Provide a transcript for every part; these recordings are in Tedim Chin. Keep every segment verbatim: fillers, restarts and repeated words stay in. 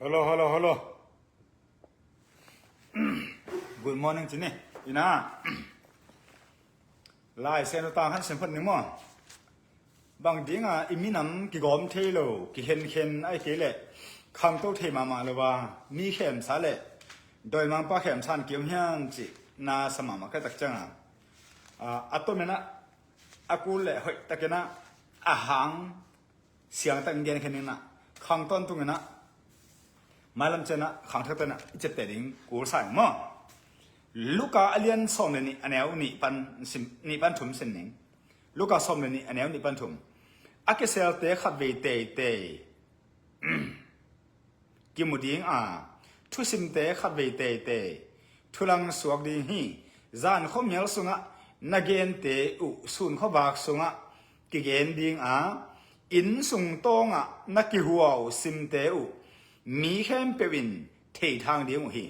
Hello, hello, hello. Good morning ci ni. Ina. Lai Siangtho tang khat sim phot ning maw. Bang dinga i minam kigawm thei lo, kihenkhen ahih kei leh khangto thei mahmah lo a, mi khemsa le dawimangpa khemsa in kiom hiam cih na sa mahmah ka tak ciangin, a, a tomin ah, a kul le hoih takin ah, a hang siangtak in genkhen in ah, khang tawntung in ah, mailam ciang ah khang thakte in ah i ciapteh ding kul sa ing maw. Luka a lian sawm le nih, a neu nih pan sim, nih pan thum sim ning. Luka sawm le nih, a neu nih pan thum. A kiselte khatvei teitei kimu ding a, thusimte khatvei teitei thulang suak ding hi. Zan khuamial sungah na gente uh sun khuavak sungah kigen ding a, inn sung tawngah na kihuau simte uh mi khempeuh in thei thang ding uh hi.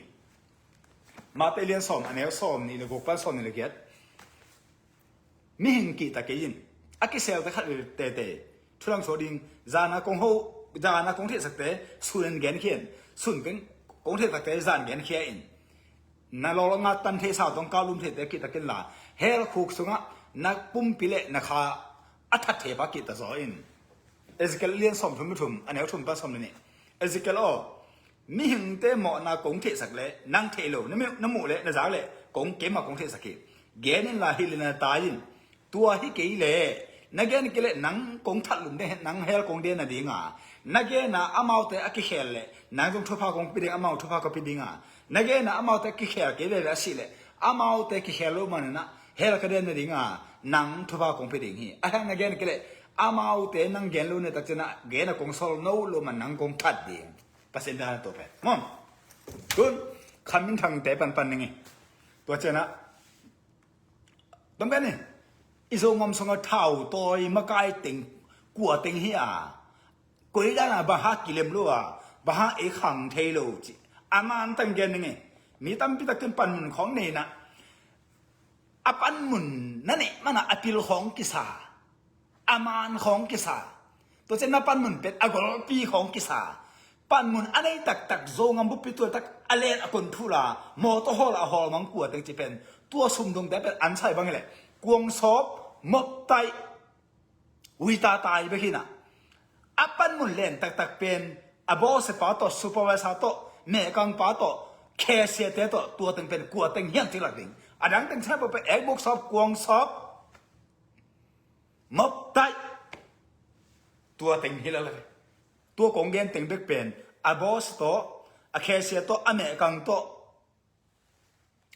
Mate lian sawm, a neu sawm nih le guk pan sawm nih le giat. Mihing kihta kei in, a kiselte khat teitei thulang suak ding, zana kong ho, zana kong theihsakte sun in genkhia in, sun keng kong theihsakte zan genkhia in. Na lawlawh nga tan theihsa tawh kal lum theite kihta kei in la, hell khuk sungah na pumpi le na kha a that theipa kihta zaw in. Ezekiel lian sawm thum le thum, a neu thum pan sawm le nih. Ezekiel aw, mihingte mawhna kong theihsak le nang theih lo, na muh, na muh le na zak le kong, keimah kong theihsak hi. Gen in la, hilh in la tai in. Tua hi kei leh, na gen kei leh nang kong that lum ding, nang hell kong den nading a. Na gen a amaute a kikhel leh nang zong thupha kong pia ding, amau thupha kong pia ding a. Na gen a amaute a kikhel kei veve a sih leh amaute kikhel lo man in ah hell ka den nading a, nang thupha kong pia ding hi. A hang na gen kei leh amaute nang gen lo na tak ciang ah, gen a kong sawl no lo man nang kong that ding. Pasian dan a tua pen maw. Tun khan minthangte panpan ning hi. Tua ciang ah, tom gen ni, i Zogam sungah thautawi makai teng kua teng hi a, koi dan a bang hang kilem lo a, bang hang ei khang thei lo cih a man tang gen ning hi. Mi tampi tak ten panmun khawng nei in ah, a panmun na neih man ah a pil khawng kisa, a man khawng kisa. Tua ciang na panmun pen a golpi khawng kisa. Panmun a nei taktak, Zogam buppi tua tak a len a kon thul a, mawtaw hawl a hawl mang kua teng cih pen, tua sumdongte pen an sai bang hi leh, Kuang Sawp, Mop Taih, Uita Tai bek hi in ah, a panmun len taktak pen a bawsepa tawh, supervisor tawh, mehkangpa tawh, cashier-te tawh, tua teng pen kua teng hiam cih lak ding. A dang teng ciang peuh pen Ekbuk Sawp, Kuang Sawp, Mop Taih, tua teng hi lala ve. Tua kong gen teng bek pen a boss tawh, a cashier tawh, a mehkang tawh,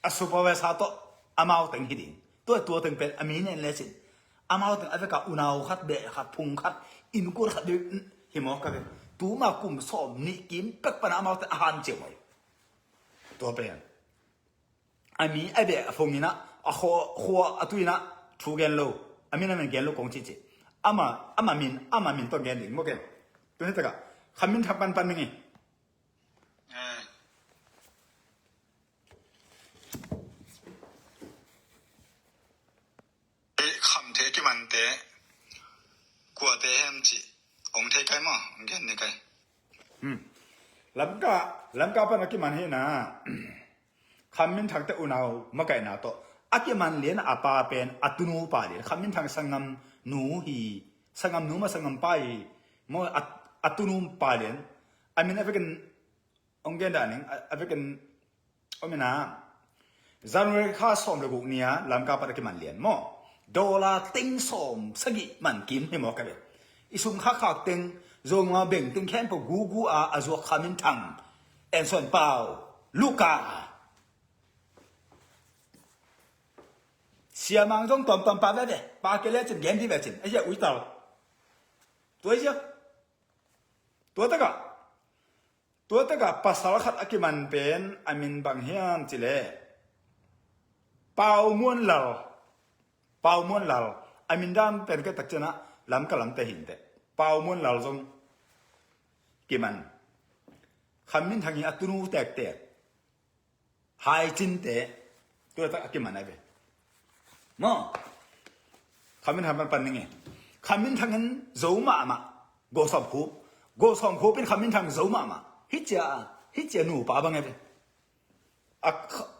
a supervisor tawh, amau teng hi ding. Tua, tua teng pen a mi nen lecin, amau teng a veka unau khat, beh khat, phung khat, innkuan khat bek hi mawk ka ve. Tuma kum sawm nih kim pek pan amau teng a hanciam uh hi. Tua pen a mi a beh a phung in ah, a khua, khua a tui in ah, thu gen lo, a min a min gen lo kong cihcih. Ama, ama min, ama min tawh gen ding maw ken. Tuni takah khan minthang panpan ning hi. Eh. Eh, khamthei kimante kuate hem cih ong thei kai maw, ong gen ni kai. Hmm. Lamka, Lamka pan a kiman hi na. Khan minthangte unau makaihna tawh a kiman lian a pa pen a tunu pa lian. Khan minthang sanggam nu hi, sanggam nu ma sanggam pa hi maw, a, a tunu pa lian. A min a vekin ong gen dah ning, a, a vekin om in ah, January kha sawm le guk ni-a Lamka pan a kiman lian maw. Dollar teng sawm sagih man kim hi mawk a ve. I sum khakkhak teng, Zogam a beng teng khempeuh gugu a, a zuak khan minthang. Ensuan Pau, Luka. Siamang zong tuamtuam pa veve, pa kei lecin gen dih vecin, a hia uital. Tua hi sia. Tua takah, tua takah pasal khat a kiman pen a min bang hiam cih leh, Pau Muan Lal. Pau Muan Lal. A min dan pen ka tak ciangin Lamka lamte hi inteh. Pau Muan Lal zong kiman. Khan minthang hi a tunu tektek. Haicinte, tua tak a kiman a ve. Maw? Khan minthang pan pan ning e. Khan minthang in zo mahmah. Go Sawm Khup. Go Sawm Khup in khan minthang zo mahmah. Hih cia, hih cia nupa bang e ve. A,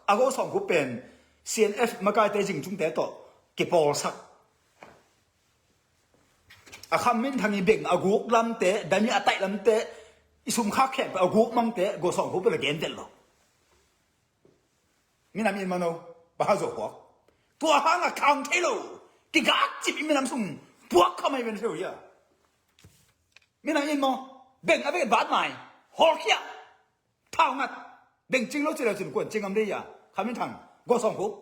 a Go Sawm Khup pen C N F makaite zingcungte tawh kipawlsak. A Kham Min Thang i beng a guk lamte, dami a taih lamte, i sum khak khempeuh a guk mangte Go Sawm Khup pen a gen tel lo. Minam in mano, ba zo huak. Tua hang a khang thei lo. Kigak cip i minam sung puak khamai ven theu hia. Minam in maw, beng a beng bat mai. Hawlkhia. Thau ngat. Beng cing lo ci le cin kuan cing am dei hia. Kham Min Thang, Go Sawm Khup.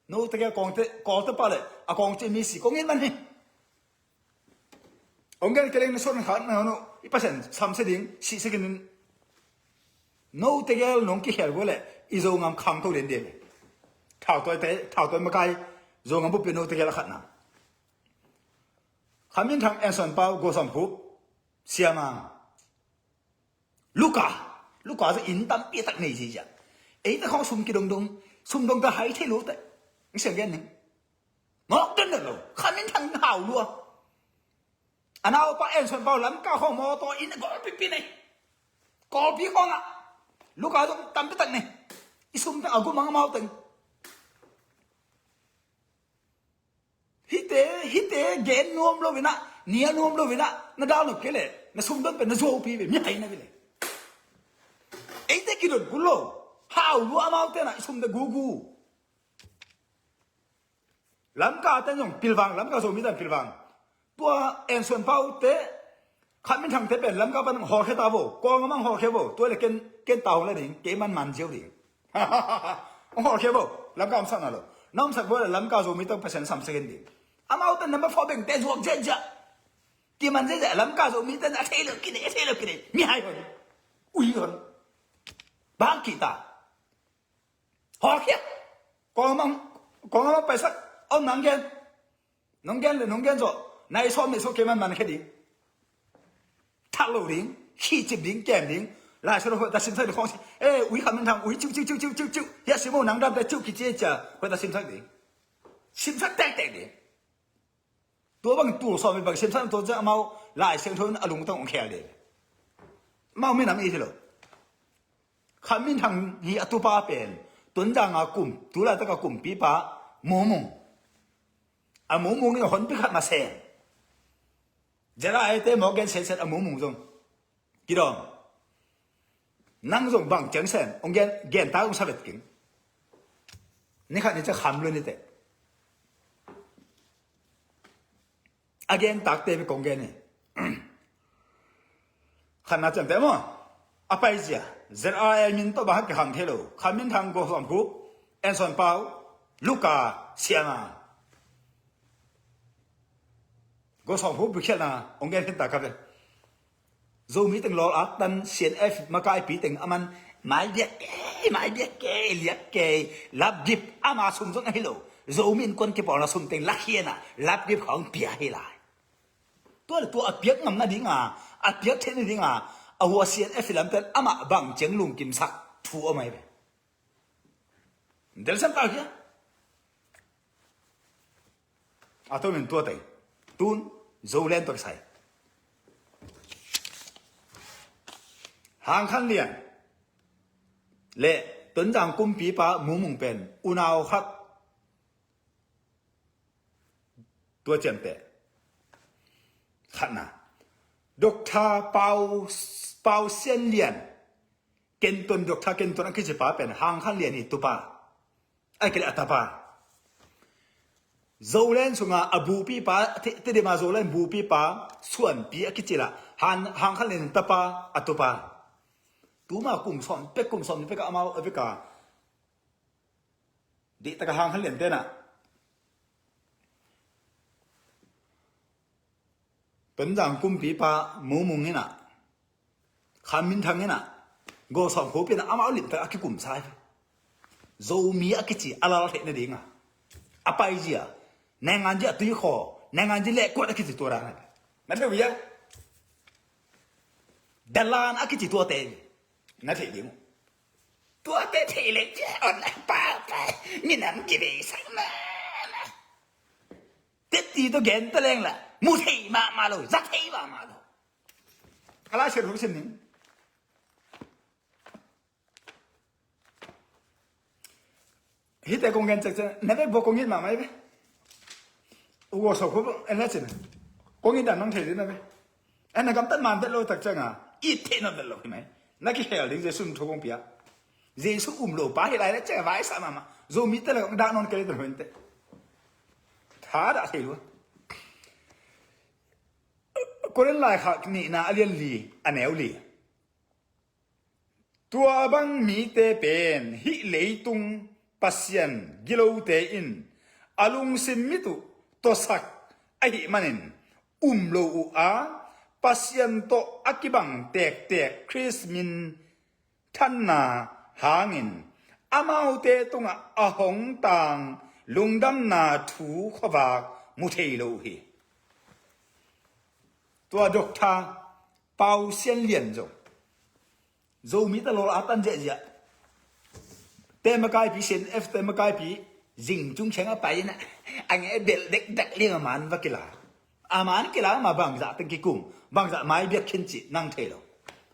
No te ke kawngte, kawngte pa le a kawng ci mi si kong in man hi. Ong gen keleng na suan khat na no i pasen samse ding sihse kinin. No tegel nong kikhel go le i Zongam khangto den den. Thautoi te, thautoi makai Zongam bupi no tegel a khatna. Kham Min Thang, En Suan Pau, Go Sawm Khup, Siamang. Luka, Luka zong inn tampi tak nei ziazia. Eite khawng sum kidongdong, sum dongta hai thei lo te. Ng siang gen ning. Mawk den den lo, Kham Min Thang hau lua. A naupa En Suan Pau Lamka khawng mawtaw inn a golpipi nei. Golpi khawngah Luka zong tampi tak nei. I sum teng a gumang amau teng. Hihte, hihte gen nuam lo vinah, nia nuam lo vinah, na dal nop kei leh na sumdon pen na zuaupi ve, mi hai na ve le. Eite kidon kul lo, hau lua amau tenah i sumte gugu. Lamka ten zong pilvang, Lamka Zomite pilvang. Tua En Suan Pau te, Kham Min Thang te pen Lamka pan hong hawlkhia ta vo, kawng amang hawlkhia vo, tua le ken, ken ta hong la ding, kei man man ziau ding. Hong hawlkhia vo, Lamka om sakna lo. Na om sak vo le Lamka Zomite Pasian samsak in ding. Amau ten number four beng te zuak ziahziah. Kiman ziahziah, Lamka Zomite a thei lo kine, a thei lo kine. Mi hai hon. Ui hon. Bang kita. Hawlkhia. Kawng amang, kawng amang paisak. Om nang gen. Nong gen le nong gen zawh, nai sawm nei sawh kei man man khe ding. Thak lo ding, khihcip ding, kem ding. Lai Siangtho hoih ta simsak ding khawng si. Eh, ui Kham Min Thang, ui ciu, ciu, ciu, ciu, ciu, ciu. Hiah sim o nang dam te ciu kici cia, hoih ta simsak ding. Simsak tektek ding. Tua bang tul sawm mi bang simsak tua ciang amau Lai Siangtho in a lungtang ong khel ding. Amau minam i hi lo. Kham Min Thang hi a tupa pen Tonzang a kum, tulaitak a kumpipa Mumung. A Mumung in a honpi khat ma seng. Zera ete mawk gen sensen a Mumung zong. Kidawm. Nang zong bang ciang sen, ong gen, gen ta ong sa vet king. Ni khat ni ciang kham lua ni te. A gen takte bek kong gen hi. Khatna ciamteh maw? A paizia Z R I min tawh bang hak kikhang thei lo. Kham Min Thang, Go Sawm Khup, En Suan Pau, Luka, Siama. Go Sawm Khup bikhialna ong gen khin ta ka ve. Zomi teng lawl at tan C N F makaipi teng a man mai biak kei, mai biak kei, liak kei, lapgip ama sum zong ahi lo. Zomi innkuan kipawlna sum teng lakhiana lapgip khawng pia hi lai. Tua le tua a piak ngam nadinga, a piak theih nadinga, a hua C N F lamten amah bang ciang lungkimsak thu om ahi ve. Delsiam tau hia. A tomin tua tei. Tun Zoland tua kisai. Hang Khan Lian le Tonzang kumpipa Mumung pen unau khat. Tua ciamteh. Khatna. Doctor Pau, Pau Sian Lian. Kenton, Doctor Kenton a kicipa pen Hang Khan Lian i tupa. Ai kele a tapa. Zoland sunga a bupipa, Te-, Tedima Zoland bupipa, Suanpi a kicila, Han, Hang Khan Lian tapa, a tupa. Tuma kum sawm pek, kum sawm pek a amau a veka. Dihtaka Hang Khan Lian tena. Tonzang kumpipa Mumung ina, Kham Min Thang ina, Go Sawm Khup ina, amau limtak a kikum sai. Zomi a kici a lal theih nadinga. A paizia, nainganzi a tuikhaw, nainganzi lehkuat a kici tua dana. Na thei uh hia? Dalan a kici tuate. Na thei ding uh. Tuate thei leng cia on a pa pa. Minam kibei sang na. Tetti tawh gen ta leng la mu thei mahmah lo, za thei mahmah lo. A Lai Siangtho sim ning. Hihte kong gen cek ciang na vek bua kong it mahmah hi ve. U Go So Khup en le cin kong it dan nang thei ding na ve. En na gamtat man vet lo tak cianga it theih nawn vet lo hi mai. Na kikhel ding Jesu min thu kong pia. Jesu um lo pa hi lai le ciang a vaisa mahmah. Zomite le kong dah nawn kei le tan hointe. Tha dah thei lua. Korin laikhak nihna a lian li a neu li. Tua bang mite pen hih leitung pasian gilote in a lungsim mit uh tuasak ahih manin um lo uh a, Pasian tawh a kibang tektek Khrist minthanna hangin amaute tungah a hong tang lungdamna thu khuavak mu thei lo uh hi. Tua Doctor Pau Sian Lian zong Zomi ta lawl a tan ziahziah. Te makaipi, C N F te makaipi zing cung kheng a pai in a, a ngeh belh dekdek liang a man va kila. A man kila ma bangzah teng kikum, bangzah mai biak khin cih nang thei lo.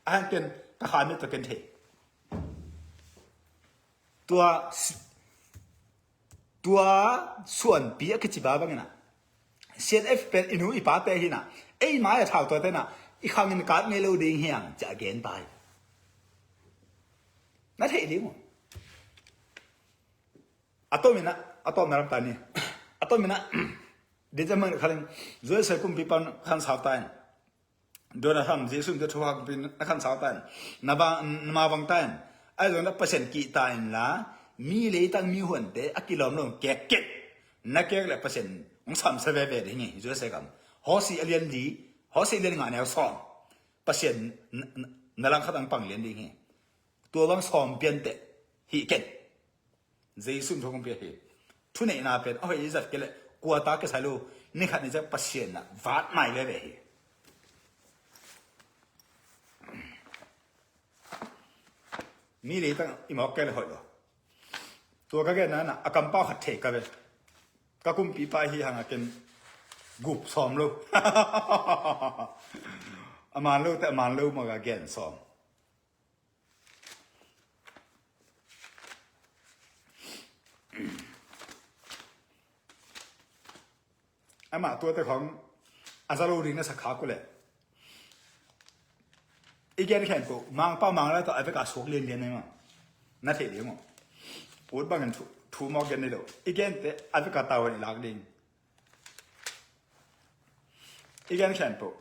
A han ken ka kha mit tawh ken thei. Tua Tua suanpi a kici pa bangin a, C N F pen i nu i pate hi na, ei mai a thau tuate na, i khangin kat ngei lo ding hiang ci a gen pa hi. Na thei ding uh. A tomin a, a tawpna ram ta ni. A tomin a, December khalin, U S A kumpi pan khan sau ta in. Donald Trump, Jesu min tawh thu hak pin na khan sau ta in. Na ba, na ma vang ta in. Ai zong na Pasian kih ta in la, mi leitang mi huante a kilawm lo kek kek. Na kek le Pasian hong samsia veve ding hi, U S A gam. Hosea a lian li, Hosea a lian nga neu sawm. Pasian na, na, na langkhat ang pang lian ding hi. Tua bang sawm pian teh, hi ken. Jesu min thu kong pia hi. Thuneihna pen a hoih i zat kei leh kua ta kisai lo, ni khat ni ciang Pasian na vat mai veve hi. Mi leitang i mawk kei leh hoih lo. Tua ka genna na a kampau khat thei ka ve. Ka kumpipa hi hang a ken gup sawm lo. A man lo te a man lo mawk a gen sawm. Amah tuate khawng a za lo ding na sa khak uh leh i gen khempeuh Mangpa Mang Lai tawh a veka suak lianlian na hi mah. Na theih ding uh. Ut bangin thu, thu mawk gen ni lo. I gente a veka tau in i lak ding. I gen khempeuh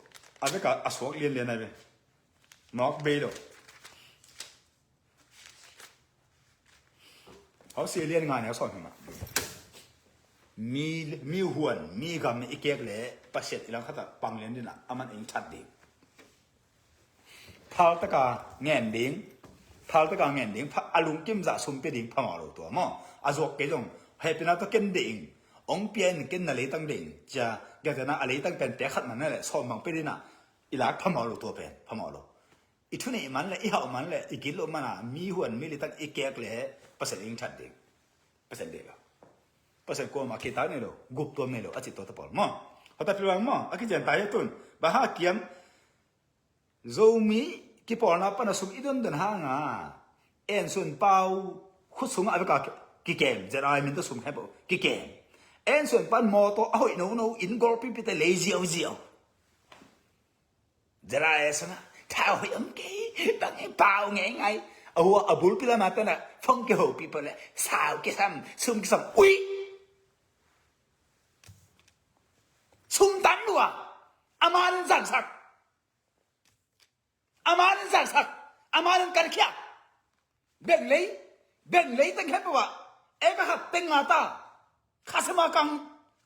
a veka a suak lianlian na hi ve. Mawk bei lo. Hosea lian nga neu sawm hi mah. Mi, mi huan, mi gam i kek le Pasian i langkhat ah pang lian ding a, aman eng that ding. Phaltaka ngen ding, phaltaka ngen ding, pha, a lungkim zah sum pia ding phamawh lo tua maw. A zuak kei zong hehpihna tawh ken deih ing, hong pia in ken na leitang deih ing, cia, gentehna a leitang pen pek khat man na le sawm bang pia ding a, i lak phamawh lo tua pen, phamawh lo. I thuneih man le, i hauh man le, i gitloh man a, mi huan mi leitang i kek le, Pasian eng that ding. Pasian deih lo. Pasian kuamah kitak nei lo, gup tuam nei lo, a cih tuate pawl maw. Hota pilvang maw, a kician tai hi tun. Bang hang a kiam, Zomi kipawlna pana sum i dondon hanga, En Suan Pau khut sungah a veka ki, kikem, Z R A min tawh sum khempeuh kikem. En Suan Pau mawtaw a hoih nono, inn golpipite lei ziauziau. Z R A sungah thau hoih om kei, bang e pau ngeingai. A hua a bulpi lamah tana phone kihopih pah le, sau kisam, sum kisam, ui. Sum tam lua. A man in zangsak. A man in zangsak. A man in kankhia. Benglei, benglei teng khempeuh ah. Eka khat teng nga ta. Khasama kang,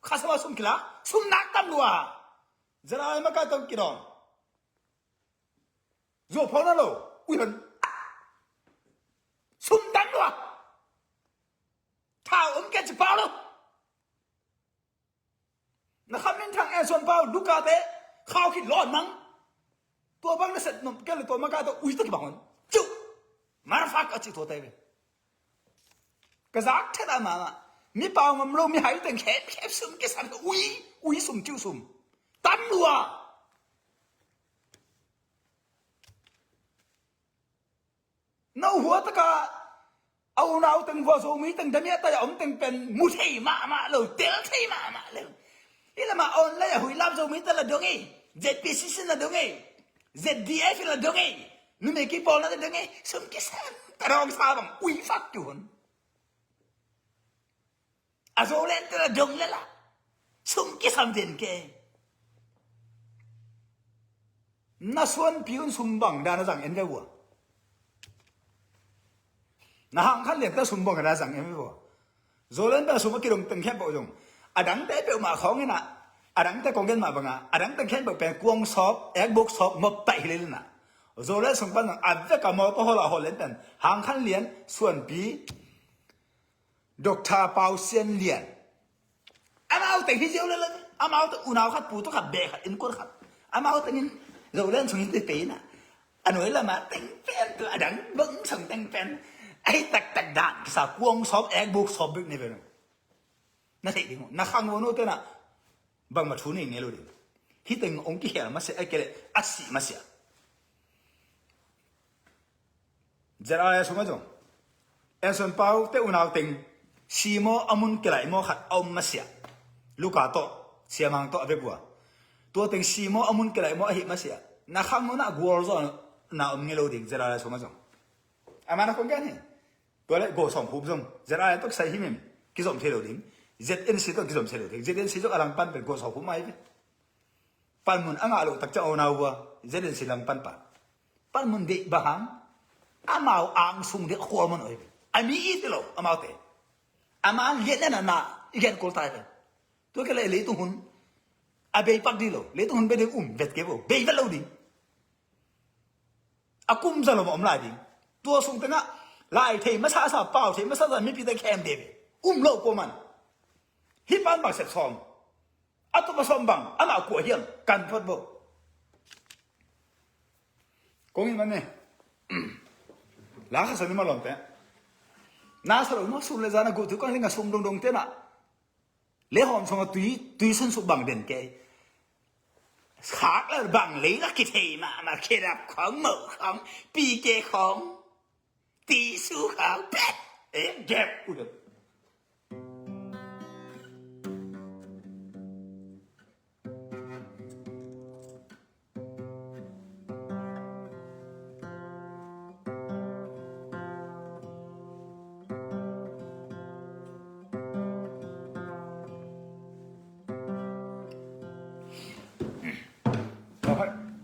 khasama sum kila, sum nak tam lua. Zalai makai tong kidong. Zuau phau na lo, ui hon. Sum tam lua. Thau om kei ci pau lo. Na kha min thang En Suan Pau, Luka te, khau khit lawn mang. Tua bang na set nom kei le tua maka tua ui ta kibang hon. Ciu. Marfak a ci tua te ve. Ka zak thet a mama. Mi pau ngam lo, mi hai teng khep, khep sum kisam ui, ui sum ciu sum. Tam lua. No hua taka A unau teng vua Zomi teng damiah tai a om teng pen mu thei mahmah lo, tel thei mahmah lo. Hi lamah online a huih lam Zomi teng la dong ei. Z P C C na dong ei. Z D F la dong ei. Numei kipawlna la dong ei. Sum kisam ta dong sa bang ui fak ki hun. A Zoland te la dong le la. Sum kisam den ke. Na suanpi un sum bang dan a zang en ve vua. Na Hang Khan Lian te sum bang dan a zang en ve vua. Zoland te sum a kidong teng khempeuh zong. A dangte peuhmah khawng in a. A dangte kong gen mah banga. A dangte khempeuh pen kuang sawp, ekbuk sawp, mop taih hi lel in a. Zoland sum pan zong. A vek a mawtaw hol a hol en pen. Hang Khan Lian, suanpi. Doctor Pau Sian Lian. Amau teng hi ziau lel. Amau teng unau khat, pu tawh khat, beh khat, innkuan khat. Amau teng in Zoland sung in te pe in a. A nuai lamah teng pen tu a dang bang sung teng pen. Ahi taktak dan kisa kuang sawp, ekbuk sawp bek ni ve. Na theih ding uh. Na khang uh nu te na. Bangmah thu nei ngei lo ding. Hih teng ong kihel masiah, a kei leh a sih masiah. Z R A sungah zong. Enson Pau te unau teng. Simo a mun kilaih maw khat a om masiah. Luka tawh, Siamang tawh a vek vua. Tua teng Simo a mun kilaih maw ahi masiah. Na khang nuna gualzawhna om ngei lo ding, Z R A sungah zong. Amah na kong gen hi. Tua le go sawm hup zong. Z R A tawh kisai himhim. Kizom thei lo ding. Z N C tawh kizom thei lo ding. Z N C tawh a lang pan pen go sawm hup mai ve. Panmun a ngah loh tak ciang a unau vua, Z N C langpan pa. Panmun deih bang hang, amau ang sung deih khual man oi. A mi it lo, amaute. Ama lian na na, i gen kul tai pen. Tua kei leh leitung hun, a bei pak ding lo, leitung hun bei ding um, vet kei vo, bei vet lo ding. A kum za lo ma om lai ding. Tua sung tengah, lai thei masa sa, pau thei masa sa, mipi te khem de ve. Um lo ko man. Hi pan bang sep sawm. A tupa sawm bang, amah kua hiam, kan phot bo. Kong in man ne. La kha sa ni ma lom te. Na sa lo ma sum le zana gu tu kan linga sum dong dong te na. Le hom song a tui, tui sun su bang den ke. Khak la bang le la ki thei ma, ma ke dap khong mo khong, pi ke khong. Ti su khong pet. Eh, gap. Udah.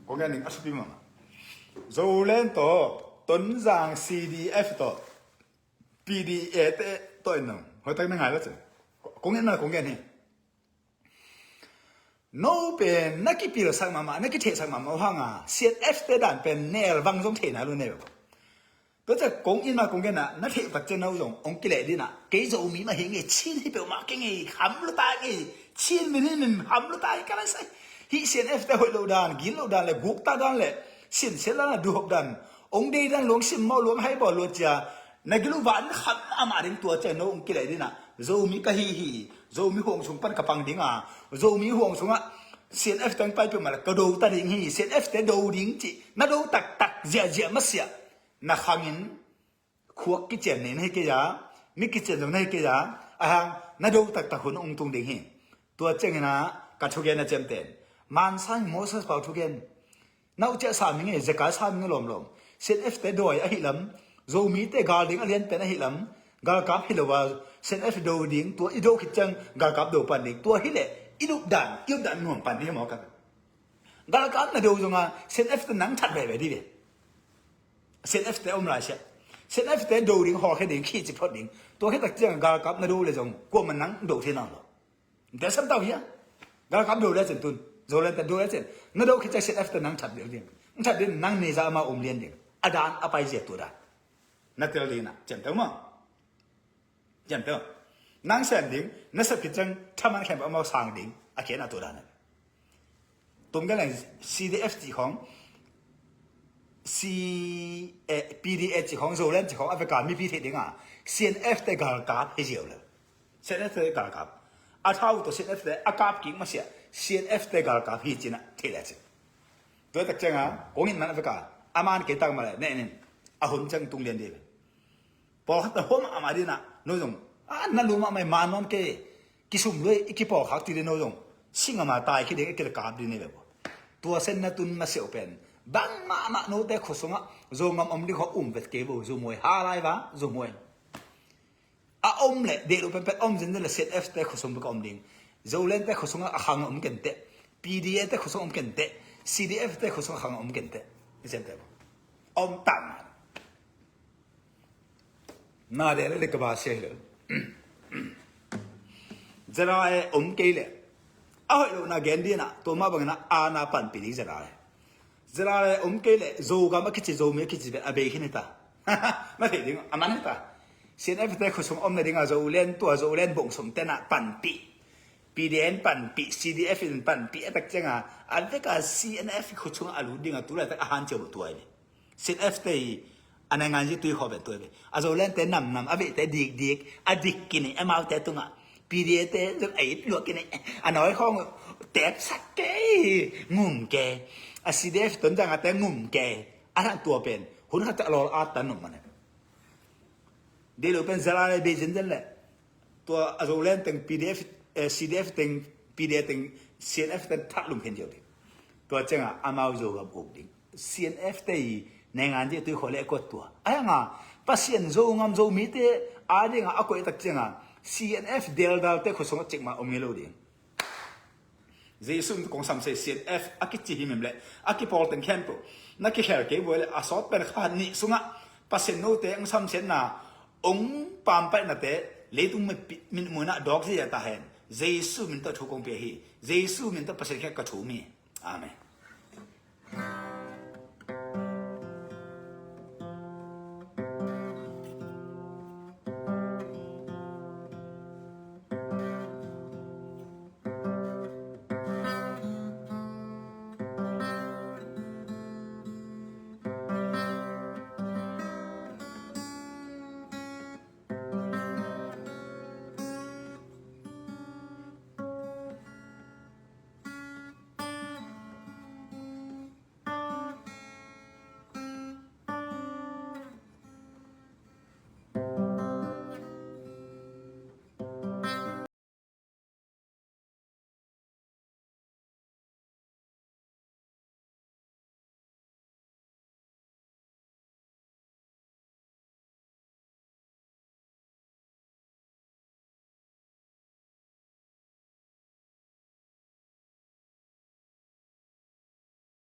Kong gen ning a supi mama. Zoland tawh, Tonzang C D F tawh, P D A te tawh in nong. Hoitak na ngai lo cen. Kong gen na kong gen hi. No pen na kipilsak mahmah, na kithehsak mahmah uh hanga, C N F te dan pen nel vang zong theina lu neu. Tua ciah kong in ma kong gen ah, na theih uh tak ciah no zong, ong kileh din ah, kei Zomi mah hi ngei, Chin hi peuhmah kei ngei, kham luta ngei, Chin min hi min kham luta hi ka lai sai. Hih C N F te hoih lo dan, gil lo dan le, gukta dan le, sinsiat dan a duhop dan, ong dei dan luang sim mau luang hai bawl luat cia, na gil uh van kham amah ding tua ciah no ong kileh din ah, Zomi ka hi hi, Zomi huang sung pan ka pang ding a, Zomi huang sungah, C N F teng pai peuhmah le, ka do ta ding hi, C N F te do ding cih, na do taktak, ziahziah masiah. Na khangin khuak kician nei na hi kei a, mi kician zong na hi kei a, a hang na do taktak hun ong tung ding hi. Tua ciangin ah ka thugen a ciamten. Mansang Moses Pau thugen. Nauh ciah sa mi ngei, zekai sa mi ngei lawmlawm. C N F te dawi ahi lam, Zomi te gal ding a lian pen ahi lam, galkap hi lo a, C N F do ding, tua i do khit ciang galkap do pan ding, tua hi leh i dup dan, i dup dan nuam pan ding hi maw ka. Galkap na do zonga, C N F te nang that veve di ve. C N F te om lai sia. C N F te do ding, hawlkhia ding, khih ci phot ding. Tua khit tak ciang galkap na do le zong, kuamah nang do thei nawn lo. Nte sam tau hia. Galkap do le cin tun. Zoland te do le cin. Na do khit ciang C N F te nang that ding. Nang that ding nang nei za ama om lian ding. A dan a pai zia tua dan. Na tel ding na. Cian tau ma. Cian tau. Nang sen ding. Na sep khit ciang thaman khem amau sang ding. A kian a tua dan. Tum ka leng C D F ci khong, C, eh, P D A ci khong, Zoland ci khong, a veka mipi thei dinga, C N F te galkap hi ziau le. C N F te galkap. A thau to C N F te a kap kik masia, C N F te galkap hi cina thei le cin. Tua tak cianga, kong in man a veka, a man kei tak ma le, ne nin, a hun ciang tung lian di. Pawlkhat na huam amah dinah no zong a na lu mahmah i man nuam kei. Kisum lua i kipawlkhak ti ding no zong sing amah tai khi ding i kilakap ding ni ve bo. Tua sen na tun masiah uh pen bang mahmah note khua sungah Zogam om ding kho um vet kei bo. Zumuai ha lai va zumuai. A om le deh lo penpen om zenzen le C N F te khua sung bek a om ding. Zoland te khua sungah a khang a om kenteh. P D A te khua sungah om kenteh. C D F te khua sungah a khang a om kenteh. I sem te bo om tang. Na deh le le ka ba sia hi lo. Zara e om kei le a hoih lo na gen dinah tua mah bangin a na panpih ding zara e. Zara le om kei le Zogam a kici Zomi a kici pen a bei khin hi ta. Na thei ding a man hi ta. C N F te khua sung om na ding a Zoland tua Zoland bong sum tenah panpih. P D A in panpih, C D F in panpih a tak cianga a veka C N F khua sung a lut ding a tu lai tak a han cia bo tuai le. C N F te i a naingan zi tui khaw pen tuai ve. A Zoland te namnam a veite dikdik a dik kini a maute tungah P D A te zong a it luak kini a nawi khawng tepsak kei ngum kei. A C D F ton zanga te ngum kei. A hlan tua pen hun khat a lawl at tan nung mane. Dei lo pen zara le bei zenzen le tua a Zoland teng P D F, eh, C D F teng, P D A teng, C N F teng that lum khen ziau ding. Tua cianga amau Zogam uk ding. C N F te i naingan zi tui khaw le kuat tua a hanga Pasian Zogam Zomite a dinga a koih tak cianga C N F deldal te khua sungah cikmah om ngei lo ding. Jesu min kong samsei C N F a kici himhim le a kipawl teng khempeuh na kikhel kei buai le a sawt pen kha nih sungah Pasian note ang samsiatna ong pampaihnate leitung minmuina dawk zia ta hen. Jesu min tawh thu kong pia hi. Jesu min tawh Pasian khe ka thu mi. Amen.